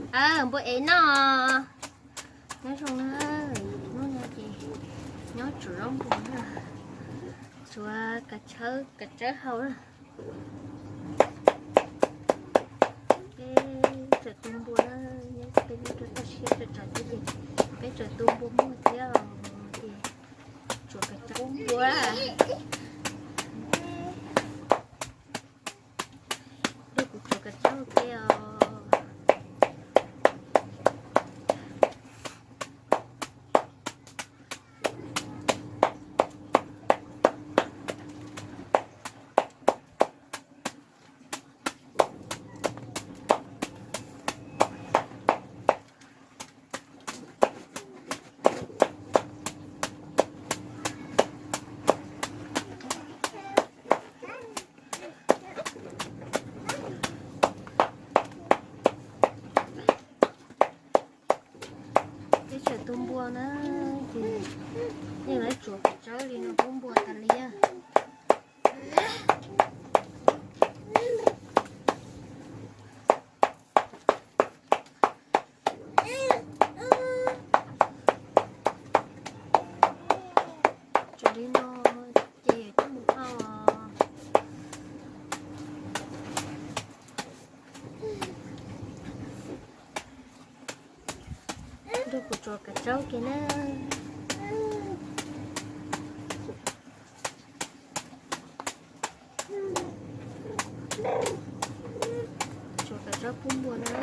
Npua ev noj. Nyob zoo na, hnub no ces nyob tsuav zaub npua na, tsuav kav tshawb kav tsawb hau na. Peb tseem tu npua na, nyob peb lub rau toj siab rau tsav thiab ces peb tseem tu npua muag thiab ces tsuav kav tsawb npua. Nrog kuv tsuav kav tsawb ua ke os. Peb tseem tu npua na, ces yeej lawv tsuav kav tsawb li no pub npua tas li. Tsuav li no ces yuav coj mus hau. Nrog kuv tsuav kav tsawb ua ke na. Tsuav kav tsawb pub npua na.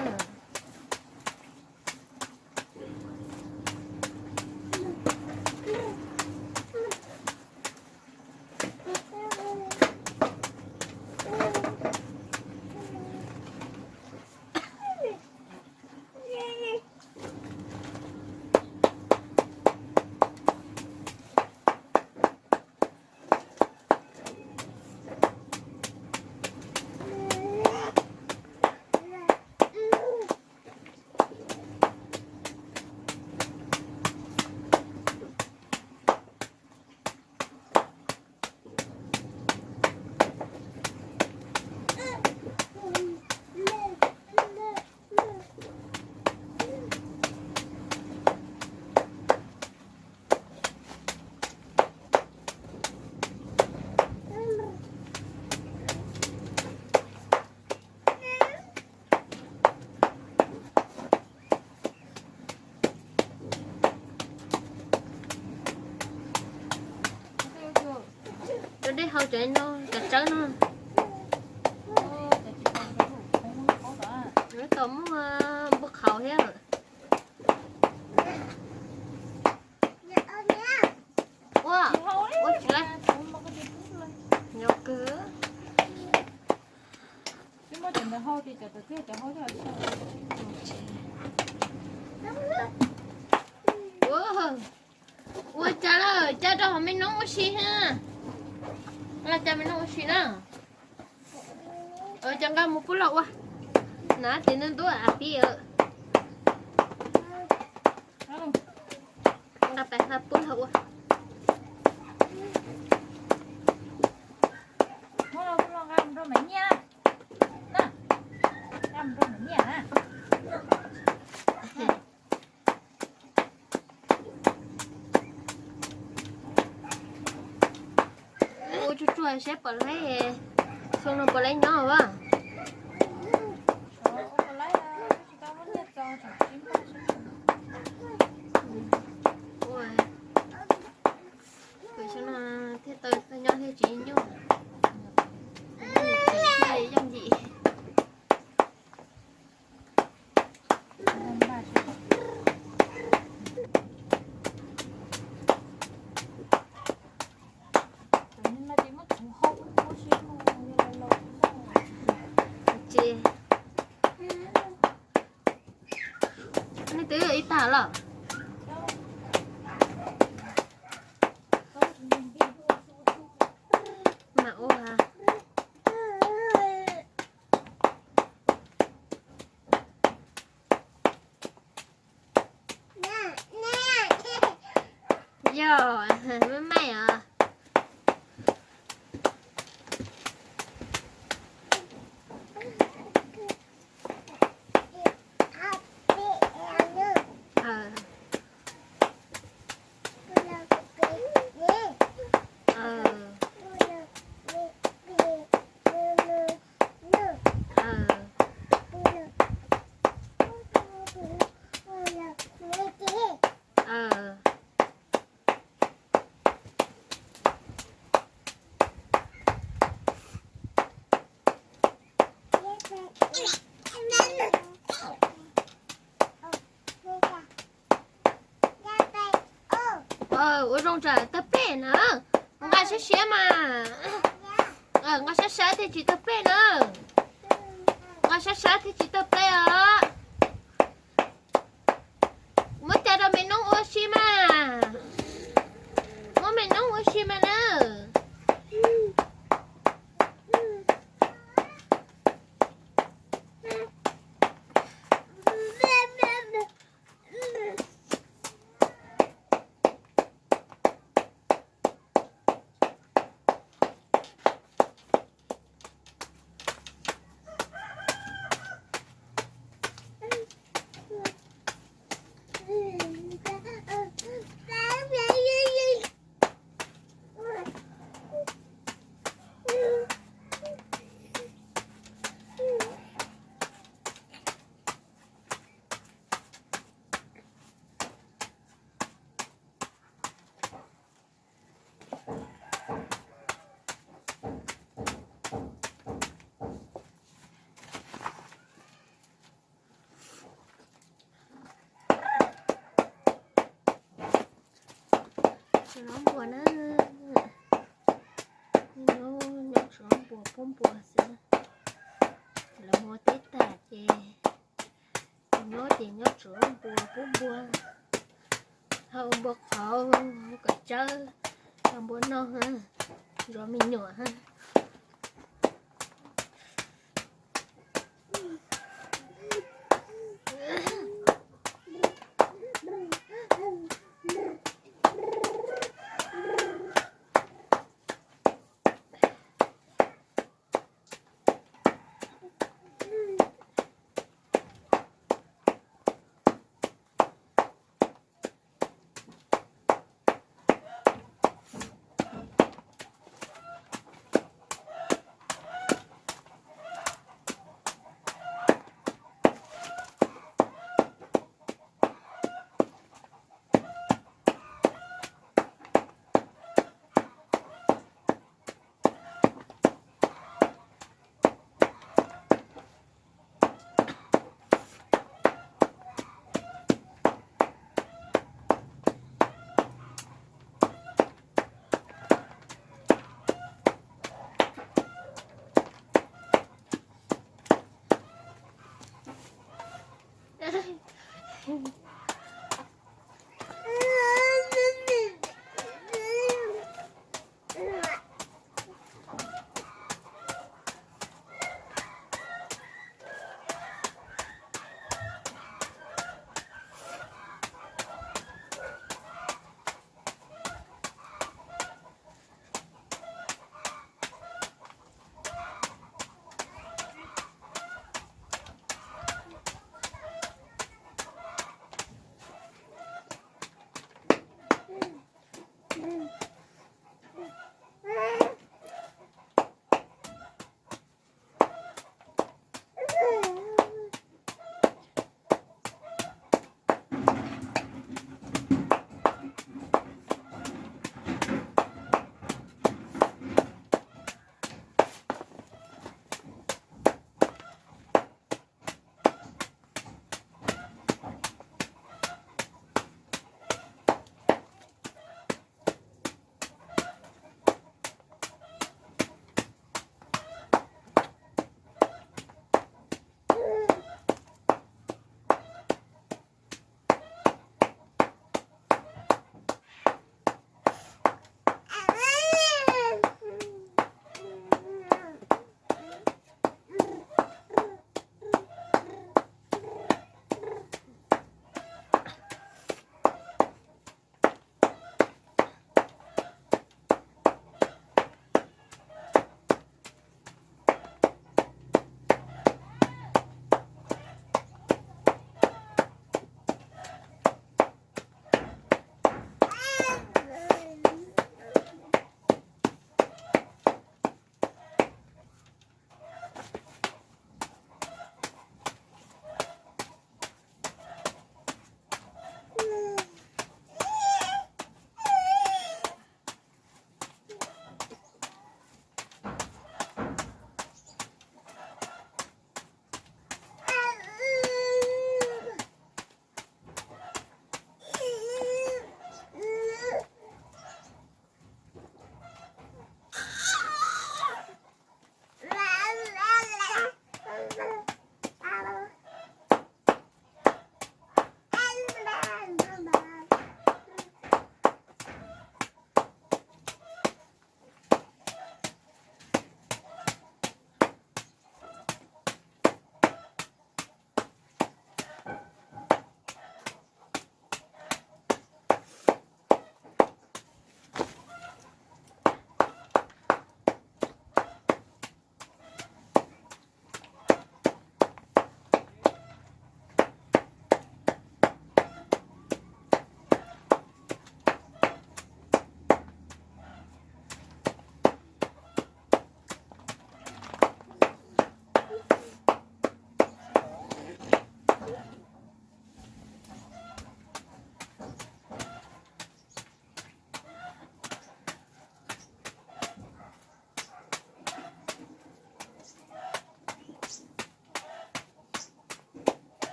Rau dej hau cov no, cov tsawb no. Yuav tau muaj npua qhauv thiab. Ua, ua tsis laib. Nyob kawg. Ua, ua cas lawm, cas rau hauv me noob ua si ha. Los cas me noob ua si na. Cov nqa mus pub los ua. Na, tes ntuj ntuj a pib. Nqa pais nqa pub los ua. Ua tsuag tsuag seb puas laib, xyoo no puas laib nyob as. Ua, xyoo no thiaj tau nyob thiab tsis nyuaj. Yooj yim. Ces nej twb ib tag los? Mas ua. Yog, maj maj os. Ua zoo tsam tawg pej na. Nqa siab siab mas. Nqa siab siab thiaj tsis tawg pej na. Nqa siab siab thiaj tsis tawg pej os. Muab cov rau me noob ua si mas. Muab me noob ua si mas na. Tsuav npua na. Nyob tsuav npua pub npua xwb. Lawv mus ua teb tag ces nyob ces nyob tsuav npua pub npua. Ho ua npua qhauv, ua kom tsawb, ho npua noj, zov me nyuam.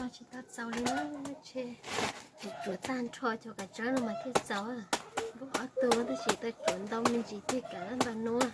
Tsis tau txaus li na, tsheb tsuav tag nrho cov kav tsawb no mas thiaj txaus. Lub ob tug tab sis tau tsuav ntau me ntsis thiaj kawm ntau nuav.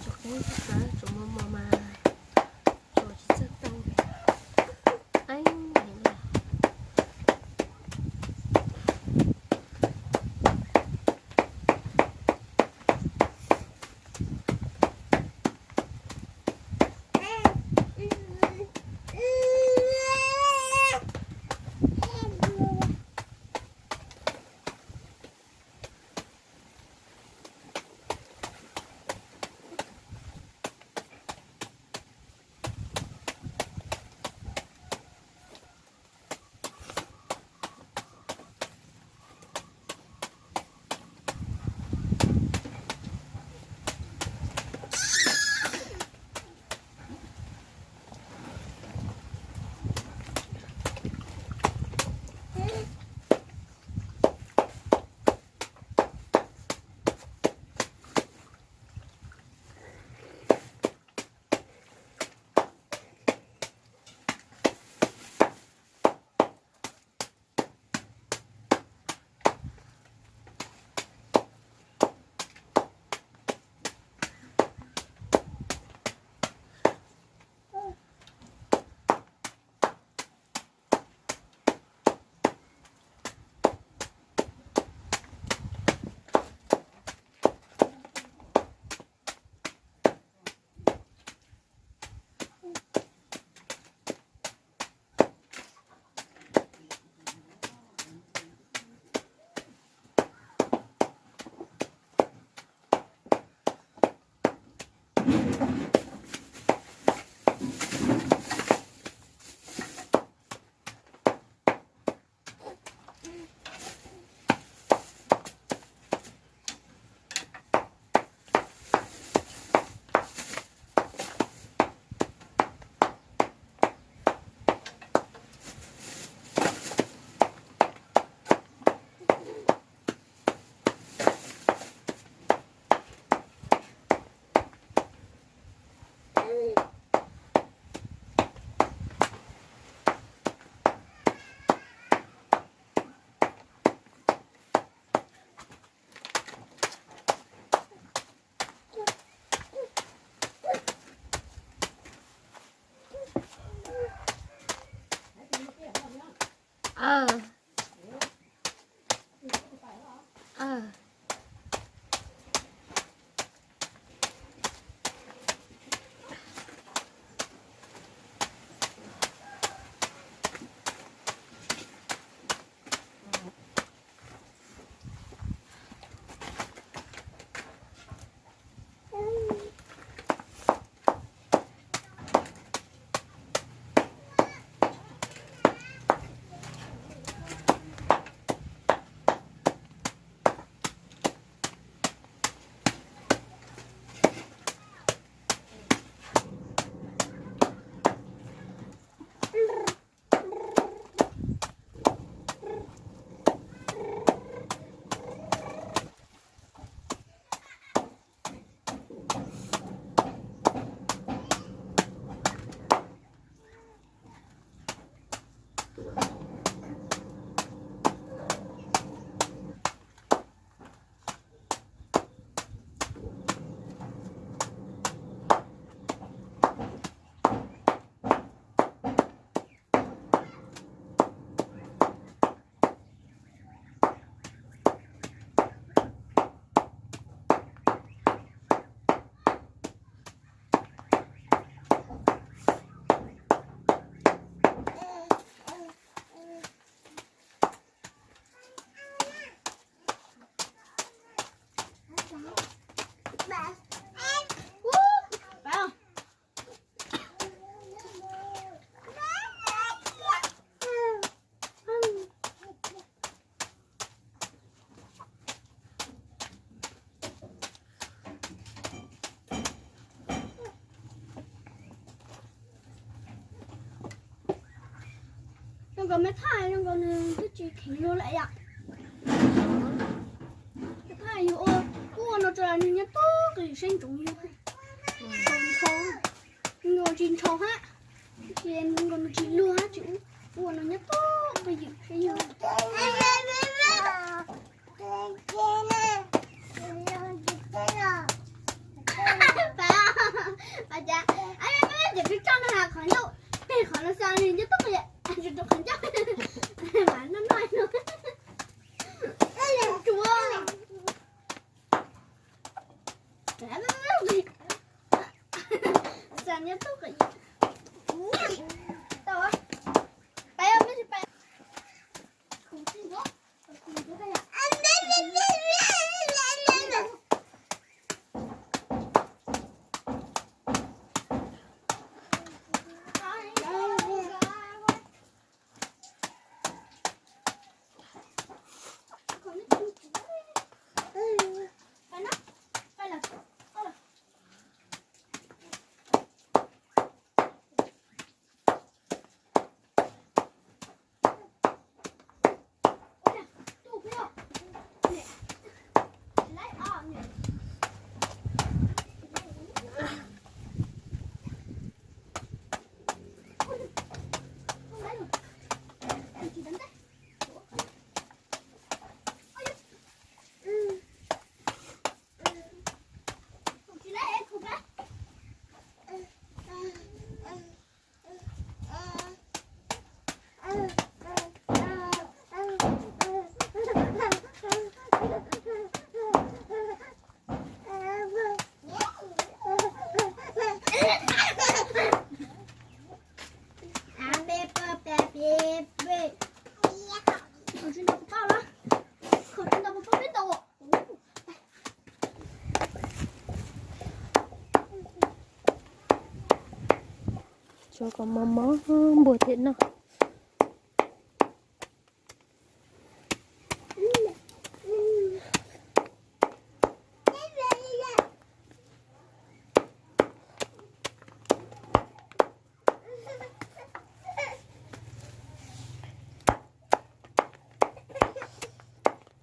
Tsuav qeeb txawv, tsuav mos mos mas tsuav tsis txawj tau. Qeeb heev li. Zoo nkaus me thaj zoo nkaus nws twb tsis kheev luag lawm yom. Thaj yus ua, kuj ua no rau nws nyob tub qis seb ntsoov yus. Nws tsis ntshau hab, ces nws tsis luag hab, ces ua no nyob tub qis ywm seb yog. Pab, pab cas, ces peb tso no has qhov ncauj, qhov no xa nws nyob tub qis, rau qhov ncauj, mas noj noj no. Tsuav. Xa nyob tub qis. Tau. Pab, pab. Tso kom mos mos npua thiaj noj.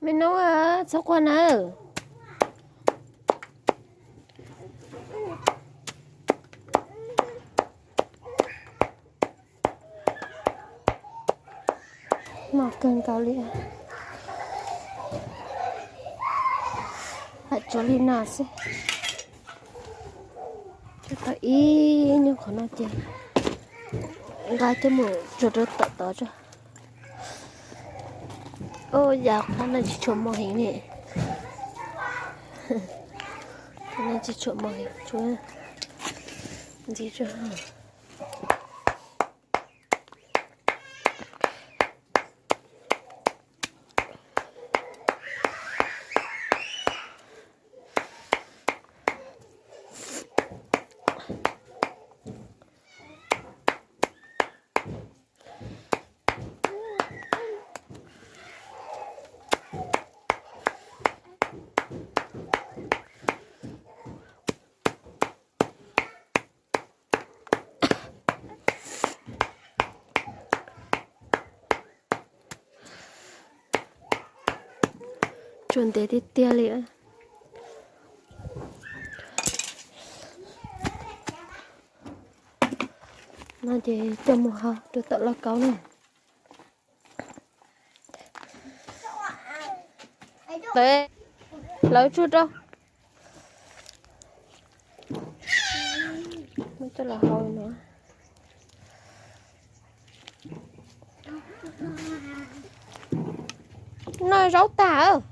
Me nub, txhob quaj nawb. Mos kawg nkaus li. Hais tsuav li no xwb. Tau ib nyuag qhov no ces nqa coj mus tso rau tom tod tso. Ua cas qhov no tsis tshua mos heev li. Qhov no tsis tshua mos heev, tsuav ntxiv tso. Tsuas ntev tiag tiag li. No ces coj mus hau rau tom lauj kaub na. Lawv, lawv tsuag rau. Muab coj los hau no. Noj zaub tag.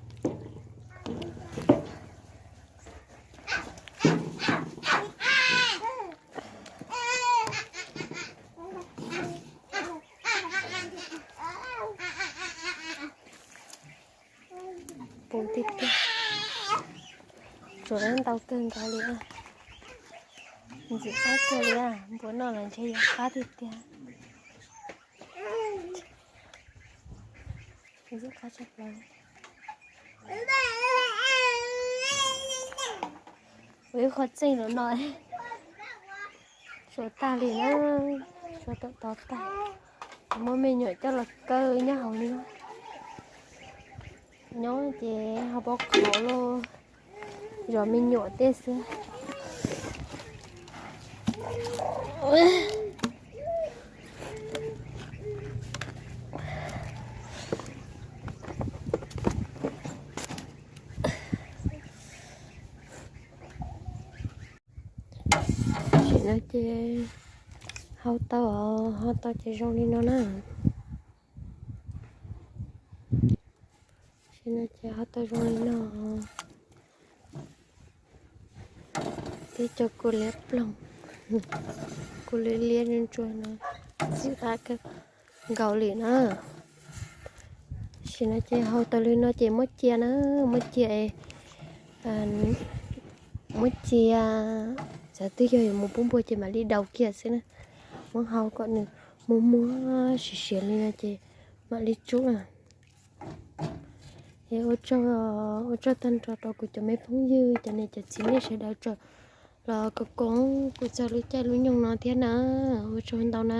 Puv tiag tiag. Tsuav ntau kawg nkaus li. Ntxim qab kawg li, npua noj los ntshe yuav qab tiag tiag. Ntxim qab tshaj plaws. Ua ib qho txeej los no. Suav tag li na, suav tau tod tag. Muab me nyuam coj los kaw nyob hauv no. Nyob ces ho pab qhauv los zov me nyuam tej xwb. Tam sim no ces hau tau, hau tau ces zoo li no na. Tam sim no ces hau tau zoo li no. Tib co kua liab ploog, kua liab liab ntsuag ntsuag no, ntxim qab kawg nkaus li na. Tam sim no ces hau tau li no ces muab cia na, muab cia, muab cia, txawm twg yog yuav mus pub npua ces mam li daus kiag xwb na. Muab hau kom nws muag muag siav siav li no ces mam li tsub na. Es ua tsaug, ua tsaug tag nrho rau kuv cov me phooj ywg, cov niam cov txiv nej sawv daws tsom los koom kuv txog lub caij lub nyoog no thiab na. Ua tsaug ntau na.